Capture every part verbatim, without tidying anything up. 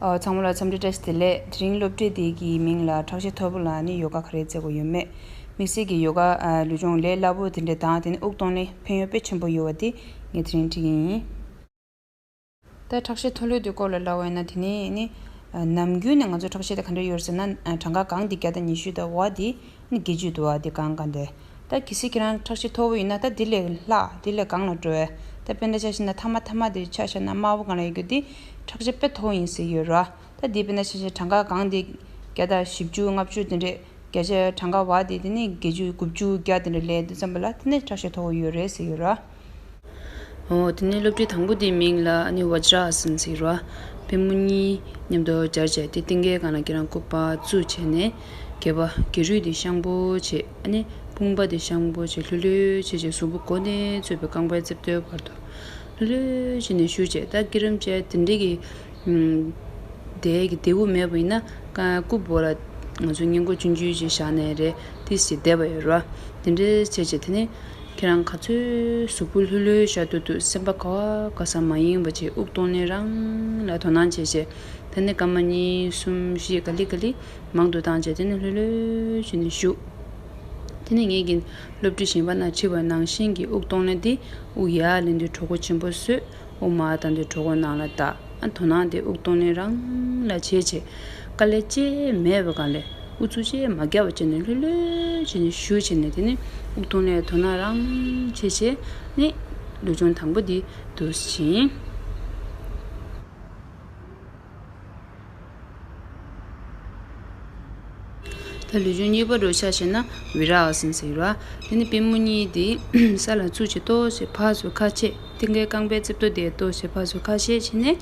ཨ། ཚང་མ་ལ་འཚམས་འདྲི་བཀྲ་ཤིས་བདེ་ལེགས། དེ་རིང་སློབ་ཁྲིད་འདི་གི་མིང་ལ་ཁྲག་ཤེད་མཐོ་པོ་ལ་ནི་ཡོ་ག་ག་རེ་བྱེད་དགོས་ཡོད་མེད། དམིགས་བསལ་གྱི་ཡོ་ག་ཨ་ལུས་སྦྱོང་ལས་སླ་པོ་དེ་འདྲ་དང་དེ་ནི་དབུགས་གཏོང་ལེན་ཕན་ཡོན་དཔེ་ཆེན་པོ་ཡོད་པ་འདི་ངས་དེ་རིང་ཁྲིད་ཀྱི་ཡིན། ད་ཁྲག་ཤེད་མཐོ་ལོས་དེ་སྐོར་ལ་ལབ་པ་ཡིན་ན། དེ་ནི་ནི་ཨ་ནམ་རྒྱུན་ནས་ང་ཚོ་ཁྲག་ཤེད་དེ་ག་འདྲ་ཡོད་ཟེར་ན། ཨ་གྲངས་ཀ་གང་དེ་བརྒྱ་དང་ཉི་ཤུ་དང་བ་དེ་ནི་བརྒྱད་ཅུ་དུ་བ་དེ་གང་གང་དེ། ད་གལ་སྲིད་ཁྱེད་རང་ཁྲག་ཤེད་མཐོ་པོ་ཡིན་ན་ད་དེ་ལས་ལྷག་དེ་ལས་གང་ལ་འགྲོ་བས། ད་དཔེར་ན་ཆ་བཞག་ན་ཐ་མ་ཐ་མ་དེ་ཆ་བཞག་ན་དམར་པོ་གང་ལ་ཡོད་རྒྱུ་དེ་ཁྲག་ཤེད་དཔེ་མཐོ་ཡིན་ཟེར་ཡོད་ར། ད་དེ་དཔེར་ན་ཆ་བཞག་གྲངས་ཀ་གང་དེ་བརྒྱ་དང་བཞི་བཅུ་ལྔ་བཅུ་དེ་འདྲས། བརྒྱ་ཆ་གྲངས་ཀ་བ་དེ་དེ་ནི་བརྒྱད་ཅུ་དགུ་བཅུ་བརྒྱ་དེ་འདྲ་ལས་དུས་ཙམ་པ་ལ་དེ་ནི་ཁྲག་ཤེད་མཐོ་པོ་ཡོད་རེད་ཟེར་ཡོད་ར། འོ་དེ་ནི་སློབ་ཁྲིད་དང་པོ་དེའི་མིང་ལ་ནི་བཛྲ་ཨ་སན་ཟེར་ར། པུས་མོ་གཉིས་མཉམ་དུ་སྦྱར་བྱས་ཏེ་སྟེང་གའི་སྒང་ལ་ཁྱེད་རང་སྐུ་པར་བཙུགས་བྱས་ནས་སྒལ་པ་སྒལ་རུས་དེ་ཤངས་པོ་བྱས། ཨ་ནི་དཔུང་པ་དེ་ཤངས་པོ་བྱས། ལྷོད་ལྷོད་བྱས་བྱས་གཟུགས་པོ་མགོ་ནས་ཚུད་པའི་རྐང་པའི་རྩེ་ཏོའི་བར་དུ་ལྷོད་ལྷོད་བྱས་ནས་བཞུགས་བྱས། ད་སྐྱིལ་ཀྲུང་བཅས་དེ་འདྲས་ཀྱི་ཨུམ། དེ་གི་བདེ་པོ་མེད་པ་ཡིན་ན་ཀ་རྐུབ་བོ་ལ་ང་ཚོ་སྔས་མགོ་ཆུང་ཆུང་ཅིག་བཞག་ནས་རེད་ཏིས་ཅིག་བསྡད་པ་ཡོད་ར། དེ་འདྲས་བྱས་བྱས་དེ་ནི་ཁྱེད་རང་ག་ཚོད་གཟུགས་པོ་ལྷོད་ལྷོད་བཞག་ཏུ་འདུག་སེམས་པ་ག་བ་ག་ས་མ་ཡེངས་པ་བྱས་དབུགས་གཏོང་ལེན་རང་ལ་དོ་སྣང་བྱས་བྱས། དེ་ནི་སྐར་མ་གཉིས་གསུམ་བཞི་ག་ལེ་ག་ལེ་མང་དུ་བཏང་བྱས་དེ་ནི་ལྷོད་ལྷོད་བྱས་ནས་བཞུགས། དེ་ནི་ངེད་ཀྱི་སློབ་ཁྲིད་གཞན་པ་ན་ཁྲིད་པ་ནང་བཞིན་གྱི་དབུགས་གཏོང་ལེན་དེ་དབུགས་ཡར་ལེན་དུས་གྲོད་ཁོག་ཆེན་པོ་བཟོས། དབུགས་མར་བཏང་དུས་གྲོད་ཁོག་ནང་ལ་བརྡབ། ཨ་དོ་སྣང་དེ་དབུགས་གཏོང་ལེན་རང་ལ་བྱས་བྱས། དཀའ་ལས་ཅི་མེད་པའི་སྒང་ལས་ཨུ་ཚུགས་ཅི་མ་རྒྱབ་པ་བྱས་ནས་ལྷོད་ལྷོད་བྱས་ནས་བཞུགས་བྱས་ནས་དེ་ནི་དབུགས་གཏོང་ལེན་དོ་སྣང་རང་བྱས་བྱས་ནས་ལུས་སྦྱོང་དང་པོ་དེ་འདུག་སེ་བྱེད། ད་ལུས་སྦྱོང་གཉིས་པ་རུ་ཆ་བཞག་ན་བི་ར་ཨ་སན་ཟེར་ར། དེ་ནི་པུས་མོ་གཉིས་དེ་ས་ལ་བཙུགས་བྱས་ཏོག་ཙམ་ཕར་ཚུར་ཁ་ཕྱེ། སྟེང་གའི་རྐང་པའི་རྩེ་ཏོ་དེ་ཏོག་ཙམ་ཕར་ཚུར་ཁ་ཕྱེ་བྱས་ནས།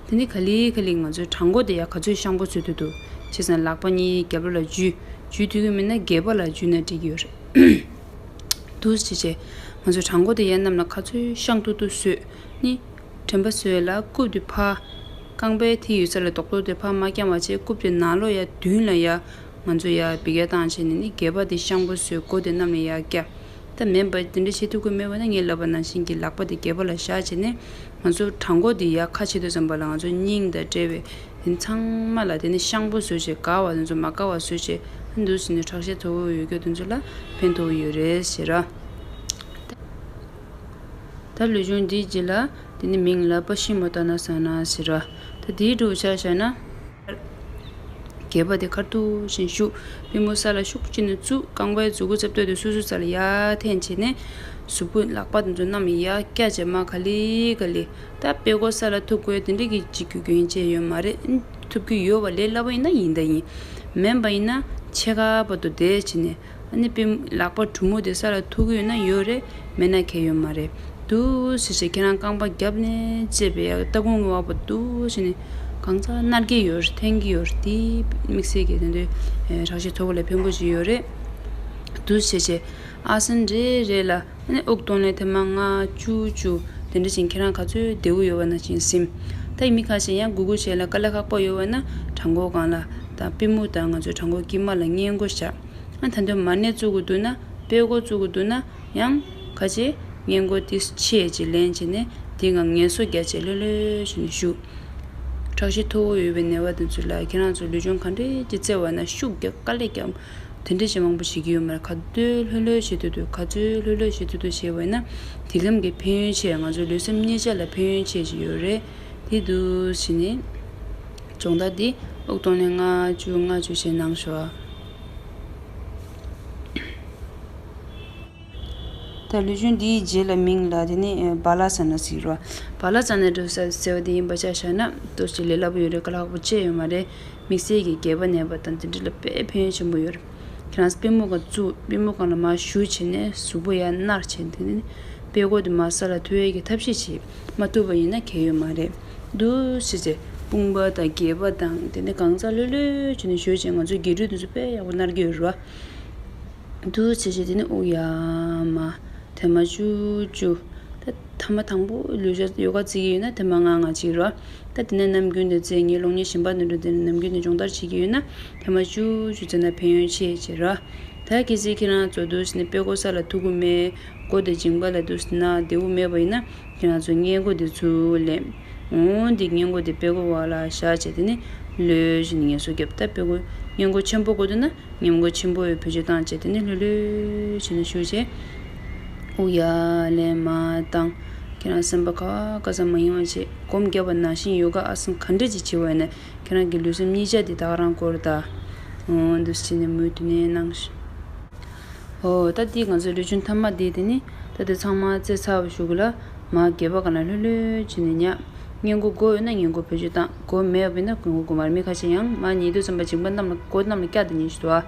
དེ་ནི་ག་ལེ་ག་ལེ་ང་ཚོའི་བྲང་ཁོག་དེ་ཡར་ག་ཚོད་ཤངས་པོ་བཟོ་ཐུབ་འདུག་བྱས་ཙང་ལག་པ་གཉིས་རྒྱབ་ལོགས་ལ་འཇུས། འཇུས་ཐུབ་ཀྱི་མེད་ན་སྒལ་པ་ལ་འཇུས་ན་འགྲིག་གི་ཡོད་རེད། འདུག་སེ་བྱས་བྱས་ང་ཚོའི་བྲང་ཁོག་དེ་ཡར་གནམ་ལ་ག་ཚོད་ཤངས་ཏོག་ཏོ་བཟོས་ནི། དྲན་པ་བཟོས་ལ་རྐུབ་དེ་ཕར། རྐང་པའི་མཐིལ་ཡོད་ས་ལ་རྡོག་རྡོག་དེ་ཕར་མ་བརྐྱངས་པ་བྱས། རྐུབ་དེ་ནང་ལོགས་ཡར་མདུན་ལ་ཡར་ང་ཚོ་ཡར་འབུད་རྒྱག་བཏང་བྱས་ནས་ནི་སྒལ་པ་དེ་ཤངས་པོ་བཟོས། མགོ་དེ་གནམ་ལ་ཡར་བཀྱག་ད་མེད་པ་དེ་འདྲ་བྱེད་ཐུབ་ཀྱི་མེད་པ་ན་ངས་ལབ་པ་ནང་བཞིན་གྱི་ལག་པ་དེ་སྒལ་པ་ལ་བཞག་བྱས་ནས་ང་ཚོ་བྲང་ཁོག་དེ་ཡར་ཁ་ཕྱེ་དུས་ཙམ་པ་ལ་ང་ཚོ་སྙིང་དང་འབྲེལ་བའི་དེ་ཚང་མ་ལ་དེ་ནི་ཤངས་པོ་བཟོས་བྱས། འགག་པ་དེ་ཚོ་མ་འགག་པ་བཟོས་བྱས། འདུག་སེ་ནི་ཁྲག་ཤེད་མཐོ་པོ་ཡོད་མཁན་དེ་ཚོ་ལ་ཕན་ཐོགས་ཡོད་རེད་ཟེར་ར། ད་ལུས་སྦྱོང་འདིའི་རྗེས་ལ་དེ་ནི་མིང་ལ་པ་ཤི་མོ་ཏ་ན་ས་ན་ཟེར་ར། ད་དེའི་འགྲོ་ཆ་བཞག་ན། སྒལ་པ་དེ་ཁ་ཐུག་བཞིན་བཞུགས། པུས་མོ་ས་ལ་ཤུགས་ཀྱིས་ནི་བཙུགས། རྐང་པའི་མཛུབ་གུ་རྩེ་ཏོ་དེ་སོ་སོའི་ས་ལ་ཡར་འཐེན་བྱས་ནས། གཟུགས་པོ་ལག་པ་དེ་ཚོ་གནམ་ཡར་བཀྱག་བྱས་མར་ག་ལེ་ག་ལེ། ད་པད་ཀོ་ས་ལ་ཐུག་དགོས་དེ་འདྲ་གི་ཅིག་རྒྱུ་རྐྱེན་ཅིག་ཡོད་མ་རེད། ཐུབ་ཀྱི་ཡོད་པ་ལས་སླ་པོ་ཡིན་ན་ཡིན་ད་ཡིན། མིན་པ་ཡིན་ན་ཕྱེད་ཀ་བར་དུ་བསྡད་བྱས་ནས། ཨ་ནི་པུས་ལག་པ་གྲུ་མོ་དེ་ས་ལ་ཐུག་གི་ཡོད་ན་ཡོད་རེད། མེད་ན་གལ་ཡོད་མ་རེད། འདུག་སེ་བྱས་ཁྱེད་རང་རྐང་པ་རྒྱབ་ནས་བཅད་པའི་ཡ་ལྟག་ཁུང་གི་འོག་པོ་འདུག་སེ་ནས་གང་ཚ་གནར་གྱི་ཡོད་རེད། འཐེན་གྱི་ཡོད་རེད། དེ་དམིགས་བསལ་གྱི་དེ་འདྲའི་ཁྲག་ཤེད་མཐོ་པོ་ལ་ཕན་པོ་ཞིག་ཡོད་རེད། འདུག་སེ་བྱས་ཨ་སན་རེ་རེ་ལ་ཨ་ནི་དབུགས་གཏོང་ལེན་ཐེངས་མ་ལྔ་བཅུ་བཅུ་དེ་འདྲ་བྱས་ཁྱེད་རང་ག་ཚོད་བདེ་པོ་ཡོད་པ་ནང་བཞིན་ཟིན། ད་ཡིན་མིན་ཁ་ཤས་ཡང་སྒུག་སྒུག་བྱས་ལ་དཀའ་ལས་ཁག་པོ་ཡོད་པ་ན་བྲང་ཁོག་སྒང་ལ་དང་པུས་མོ་དང་ང་ཚོའི་བྲང་ཁོག་དཀྱིལ་མ་ལ་སྔས་མགོ་བཞག་ཨ་ད་དུང་མར་ནས་བཙུགས་དགོས་འདུག་ན། པད་ཀོ་བཙུགས་དགོས་འདུག་ན་ཡང་ཁ་ཅིག་སྔས་མགོ་ཏིས་ཆེ་ཅིག་ལེན་བྱས་ནས་དེའི་སྒང་ངལ་གསོ་རྒྱག་བྱས་ལྷོད་ལྷོད་བྱས་ནས་བཞུགས། ཁྲག་ཤེད་མཐོ་པོ་ཡོད་པའི་ནད་པ་དེ་ཚོ་ལ་ཁྱེད་རང་ཚོ་ལུས་སྦྱོང་ག་འདྲས་ཅིག་བཙལ་བ་ན་ཤུགས་རྒྱག་དཀའ་ལས་རྒྱག་དེ་འདྲས་ཅིག་མང་པོ་བྱེད་ཀྱི་ཡོད་མ་རེད། ག་དུས་ལྷོད་ལྷོད་བྱེད་ཐུབ་འདུག་ག་ཚོད་ལྷོད་ལྷོད་བྱེད་ཐུབ་འདུག་བྱས་པ་ཡིན་ན་དེ་གམ་གྱི་ཕན་ཡོན་ཆེ། ང་ཚོའི་ལུས་སེམས་གཉིས་ཆ་ལ་ཕན་ཡོན་ཆེ་ཅིག་ཡོད་རེད། དེ་འདུག་སེ་ནས་སྦྱོང་བརྡར་འདི་དབུགས་གཏོང་ལེན་ལྔ་བཅུ་ལྔ་བཅུ་བྱས་གནང་ཤོག་ད་ལུས་སྦྱོང་འདིའི་རྗེས་ལ་མིང་ལ་དེ་ནི་བ་ལ་ས་ན་ཟེར་རོ། བ་ལ་ས་ན་འགྲོ་ས་ཟེར་བ་དེ་ཡིན་པ་ཆ་བཞག་ན་ཏོག་ཙམ་ལས་སླ་པོ་ཡོད་རེད། དཀའ་ལས་ཁག་པོ་ཅི་ཡོད་མ་རེད། དམིགས་བསལ་གྱི་སྒལ་པ་ནད་པ་དང་དེ་འདྲ་ལ་དཔེ་ཕན་ཡོན་ཆེན་པོ་ཡོད་རེད། ཁྱེད་རང་པུས་མོ་སྒང་བཙུགས། པུས་མོ་སྒང་ལ་མར་གཞུ་བྱས་ནས་གཟུགས་པོ་ཡར་ནར་བྱས། དེ་ནི་པད་ཀོ་དེ་མར་ས་ལ་ཐུག་ཡས་ཀྱི་ཐབས་ཤེས་བྱེད། མ་ཐུབ་པ་ཡིན་ན་གལ་ཡོད་མ་རེད། འདུག་སེ་བྱས་དཔུང་པ་དང་སྒལ་པ་དང་དེ་ནི་གང་ཚ་ལྷོད་ལྷོད་བྱས་ནས་གཞུ་བྱས། ང་ཚོའི་སྒལ་ཕྲུག་དེ་ཚོ་དཔེ་ཡག་པོ་ནར་གྱི་ཡོད་རེད་བ། འདུག་སེ་བྱས་དེ་ནི་དབུགས་ཡར་མར་ཐེངས་མ་བཅུ་བཅུ། ད་ཐེངས་མ་དང་པོ་ལུས་སྦྱོང་ཡོ་ག་བྱེད་ཀྱི་ཡོད་ན་ཐེངས་མ་ལྔ་ལྔ་བྱེད་རོགས། ད་དེ་ནས་ནམ་རྒྱུན་དུ་རྩེད་ངན་སློང་ཉེས་གཞན་པ་འདི་འདྲ་དེ་ནི་ནམ་རྒྱུན་དུ་སྦྱོང་བརྡར་བྱེད་ཀྱི་ཡོད་ན་ཐེངས་མ་བཅུ་བཅུ་རྩེས་ན་ཕན་ཡོན་ཆེ་བྱེད་རོགས། ད་གལ་སྲིད་ཁྱེད་རང་ཚོ་འདུག་སེ་ནི་པད་ཀོ་ས་ལ་ཐུག་གི་མེད། མགོ་དང་མཇིང་པ་ལ་འདུག་སེ་ན་བདེ་པོ་མེད་པ་ཡིན་ན་ཁྱེད་རང་ཚོ་སྔས་མགོ་དེ་ཚུར་ལེན། འོང་འདི་སྔས་མགོ་འདི་པད་སྐོར་བ་ལ་བཞག་བྱས། དེ་ནས་ལྷོད་བྱས་ནས་ངལ་གསོ་རྒྱབ། ད་པད་སྐོར་སྔས་མགོ་ཆེན་པོ་དགོས་འདུག་ན། སྔས་མགོ་ཆེན་པོ་ཡི་བེད་སྤྱོད་བཏང་བྱས། དེ་ནས་ལྷོད་ལྷོད་བྱས་ནས་བཞུགས་བྱས། དབུགས་ཡར་ལེན་མར་བཏང་། ཁྱེད་རང་སེམས་པ་ག་བ་ག་ས་མ་ཡེངས་པ་བྱས། སྒོམ་བརྒྱབ་པ་ནང་བཞིན་ཡོ་ག་ཨ་སན་ག་འདྲ་ཅིག་བྱེད་པ་ཡིན་ན། ཁྱེད་རང་གི་ལུས་སེམས་གཉིས་ཆ་དེ་ད་ག་རང་སྐོར་ད། འོ་འདུག་སེ་བྱས་ནས་མུ་མཐུད་ནས་གནང་ཤིག་འོ་ད་འདི་ང་ཚོའི་ལུས་སྦྱོང་ཐ་མ་འདི། དེ་ནི་ད་དེ་ཚང་མ་རྩེ་ཚར་བ་གཞུག་གུ་ལ། མར་སྒལ་པ་སྒང་ལ་ལྷོད་ལྷོད་བྱས་ནས་ཉལ། སྔས་མགོ་དགོས་ཡོད་ན་སྔས་མགོ་བེད་སྤྱོད་བཏང་། དགོས་མེད་པ་ཡིན་ན་སྔས་མགོ་དགོས་མ་རེད། མི་ཁ་ཤས་ཡང་མར་ཉལ་དུས་ཙམ་པ་མཇིང་པ་གནམ་ལ་མགོ་གནམ་ལ་བཀྱག་སྟེ་ཉལ་ཤི་འདུག་ཨ།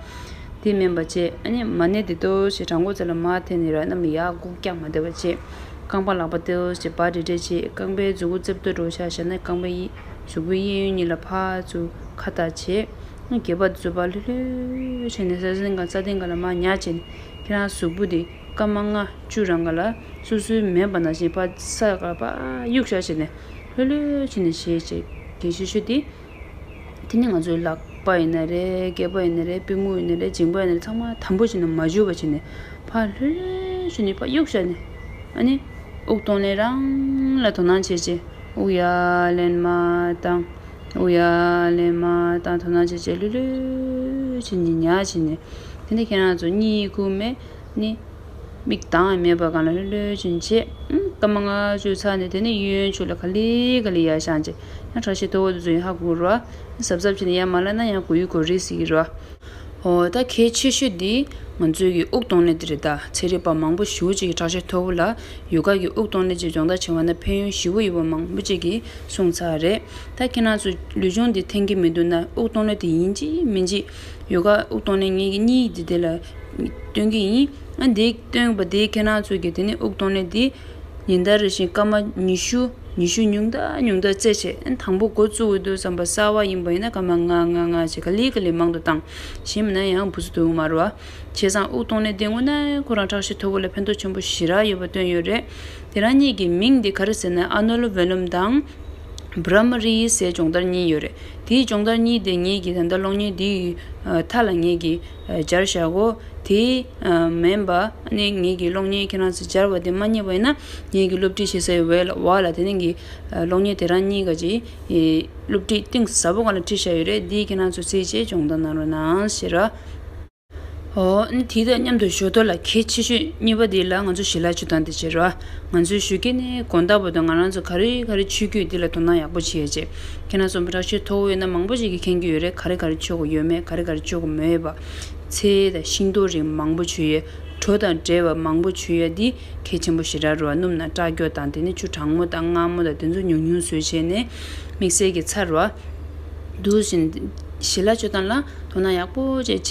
དེ་མིན་པ་བྱས། ཨ་ནི་མར་ནས་དེ་ལྟོས་ཞེས་བྲང་ཁོག་རྩེ་ལ་མར་འཐེན་ནས་ར། གནམ་ལ་ཡར་མགོ་བཀྱག་མ་བསྡད་པ་བྱས། རྐང་པ་ལག་པ་ལྟོས་ཞེས་འབར་འདྲེ་འདྲེ་བྱས། རྐང་པའི་མཛུ་གུ་རྩེ་ཏོ་འདྲ་བོ་ཆ་བཞག་ན། རྐང་པ་གཡས། གཟུགས་པོའི་གཡས་གཡོན་གཉིས་ལ་ཕར་ཚུར་ཁ་བཏགས་བྱས། སྒལ་པ་འདི་ཚོ་ཕར་ལྷོད་ལྷོད་བྱས་ནས་ས་སྟེང་སྒང་ས་སྟེང་སྒང་ལ་མར་ཉལ་བྱས་ནས། ཁྱེད་རང་གཟུགས་པོ་འདི་སྐར་མ་ལྔ་བཅུ་རང་སྒང་ལ་སོ་སོའི་མེད་པ་ནང་བཞིན་ཕར་ས་སྒང་ཕར་གཡུག་བཞག་བྱས་ནས་ལྷོད་ལྷོད་བྱས་ནས་བྱས་བྱས། གལ་ཆེ་ཤོས་དེ། དེ་ནི་ང་ཚོའི་ལག་པ་ཡིན་ན་རེད། སྐེད་པ་ཡིན་ན་རེད། པུས་མོ་ཡིན་ན་རེད། མཇིང་པ་ཡིན་ན་རེད། ཚང་མ་དམ་པོ་བྱས་ནས་མ་འཇུ་བ་བྱས་ནས་ཕར་ལྷོད་ལྷོད་བྱས་ནས་ཕར་གཡུག་བཞག་ནས། ཨ་ནི་དབུགས་གཏོང་ལེན་རང་ལ་དོ་སྣང་བྱས་བྱས། དབུགས་ཡར་ལེན་མར་བཏང་། དབུགས་ཡར་ལེན་མར་བཏང་། དོ་སྣང་བྱས་བྱས་ལྷོད་ལྷོད་བྱས་ནས་ཉལ་བྱས་ནས། དེ་ནས་ཁྱེད་རང་ཚོ་གཉིད་ཁུག་མེད་ནི། མིག་གདངས་མེད་པ་སྒང་ལ་ལྷོད་ལྷོད་བྱས་ནས་བྱས། ཨུམ། སྐར་མ་ལྔ་བཅུ་ཚར་ནས་དེ་ནས་གཡས་གཡོན་ཕྱོགས་ལ་ག་ལེ་ག་ལེ་ཡར་བཞེངས་བྱས། ཡང་ཁྲག་ཤེད་མཐོ་པོ་དེ་ཚོ་ཡང་ཧ་གོ་ར། གཟབ་གཟབ་བྱས་ནས་ཡར་མ་ལངས་ན་ཡང་མགོ་ཡུ་མགོ་རིལ་ཟེར་གྱི་ར། འོ་ད་གལ་ཆེ་ཤོས་འདི་ང་ཚོའི་གི་དབུགས་གཏོང་ལེན་དེ་རེད། ད་ཚན་རིག་པ་མང་པོ་ཞེ་པོ་ཅིག་གིས་ཁྲག་ཤེད་མཐོ་པོ་ལ་ཡོ་ག་གི་དབུགས་གཏོང་ལེན་ཅིག་སྦྱོང་བརྡར་བྱེད་པ་ན་ཕན་ཡོན་ཞེ་པོ་ཡོད་པ་མང་པོ་ཅིག་གིས་གསུངས་ཚར་རེད། ད་ཁྱེད་རང་ཚོ་ལུས་སྦྱོང་འདི་འཐེན་གྱི་མི་འདུག་ན། དབུགས་གཏོང་ལེན་དེ་ཡིན་གཅིག་མིན་གཅིག་ཡོ་ག་དབུགས་གཏོང་ལེན་ངེད་ཀྱི་གཉིས་འདི་དེ་ལ་སྟོན་གྱི་ཡིན། ཨ་འདི་སྟོན་པ་དེ་ཁྱེད་རང་ཚོ་གི་དེ་ནི་དབུགས་གཏོང་ལེན་དེ་ཉིན་ལྟར་རེ་བཞིན་སྐར་མ་ཉི་ཤུ། ཉི་ཤུ་ཉུང་མཐའ་ཉུང་མཐའ་རྩེ་བྱས། དང་པོ་འགོ་བཙུགས་འོས་འདུག་བསམ་པ་གསར་པ་ཡིན་པ་ཡིན་ན་སྐར་མ་ལྔ་ལྔ་ལྔ་བྱས་ག་ལེ་ག་ལེ་མང་དུ་བཏང་། གཞན་མིན་ན་ཡང་འབུ་ཚོ་འདུག་མ་རེད་བ། བྱས་ཙང་དབུགས་གཏོང་ལེན་དེ་དངོས་གནས་ཁོ་རང་ཁྲག་ཤེད་མཐོ་པོ་ལ་ཕན་ཐོགས་ཆེན་པོ་ཞེ་དྲག་ཡོད་པ་སྟོན་ཡོད་རེད། དེ་རང་གཉིས་ཀྱི་མིང་དེ་ག་རེ་ཟེར་ན་ཨ་ནུ་ལོམ་བི་ལོམ་དང་། བྷྲ་མ་རི་ཟེར་སྦྱོང་བརྡར་གཉིས་ཡོད་རེད། དེའི་སྦྱོང་བརྡར་གཉིས་དེ་ངེད་ཀྱིས་ད་ལྟ་གློག་བརྙན་དེའི་མཐའ་ལ་ངེད་ཀྱིས་སྦྱར་བཞག་གོ། དེ་མིན་པ་ནི་ངེད་ཀྱིས་གློག་བརྙན་ཁྱེད་རང་ཚོས་སྦྱར་བ་དེ་མ་རྙེད་པ་ཡིན་ན། ངེད་ཀྱིས་སློབ་ཁྲིད་བྱེད་སའི་འོག་ལ་འོག་ལ་དེ་ནས་ཀྱི་གློག་བརྙན་དེ་རང་གཉིས་ཀ་ཅིག་སློབ་ཁྲིད་གཏིང་ཟབ་པོ་སྒང་ལ་ཁྲིད་བཞག་ཡོད་རེད། འདི་ཁྱེད་རང་ཚོ་གཟིགས་བྱས་སྦྱོང་བརྡར་གནང་རོགས་གནང་ཞེས་ར། འོ་ནི་དེ་དང་མཉམ་དུ་ཞོར་དུ་ལ་གལ་ཆེ་ཤོས་གཉིས་པ་དེ་ལ་ང་ཚོ་ཞལ་ལག་མཆོད་སྟངས་དེ་བྱེད་རོགས། ང་ཚོའི་ཞོགས་ཀས་ནས་དགོང་དག་བར་དུ་ང་རང་ཚོ་ག་རེ་ག་རེ་མཆོད་རྒྱུ་དེ་ལ་དོ་སྣང་ཡག་པོ་བྱེད་ཡ་བྱེད། ཁྱེད་རང་ཚོ་ཁྲག་ཤེད་མཐོ་བོ་ཡོད་ན་མང་པོ་ཞིག་གིས་མཁྱེན་གྱི་ཡོད་རེད། ག་རེ་ག་རེ་མཆོད་དགོས་ཡོད་མེད། ག་རེ་ག་རེ་མཆོད་དགོས་མེད་པ། ཚལ་དང་ཤིང་ཏོག་རིགས་མང་པོ་མཆོད་ཡས། གྲོ་དང་འབྲས་བ་མང་པོ་མཆོད་ཡས་འདི་གལ་ཆེན་པོ་ཞེ་དྲག་རེད་བ། སྣུམ་དང་སྐྲག་སྐྱོ་དང་དེ་ནས་ཆུ་གྲང་མོ་དང་མངར་མོ་དང་དེ་ཚོ་ཉུང་ཉུང་བཟོས་བྱས་ནས་དམིགས་བསལ་གྱི་ཚ་རེད་བ། འདུག་བཞིན་ཞལ་ལག་མཆོད་སྟངས་ལ་དོ་སྣང་ཡག་པོ་བྱས་བྱས།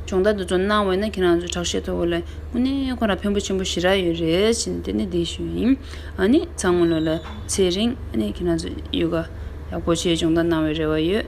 སྦྱོང་བརྡར་འདི་ཚོ་གནང་བས་ན་ཁྱེད་རང་ཚོ་ཁྲག་ཤེད་མཐོ་པོ་ལ་དངོས་གནས་ཁོ་རང་ཕན་པོ་ཆེན་པོ་ཞེ་དྲག་ཡོད་རེད་ཟེར་ནས་དེ་ནས་འདི་ཞུས་ཡིན། ཨ་ནི་ཚང་མ་ལོ་ལ་ཚེ་རིང་ཨ་ནི་ཁྱེད་རང་ཚོ་ཡོ་ག་ཡག་པོ་བྱས་སྦྱོང་བརྡར་གནང་བའི་རེ་བ་ཡོད།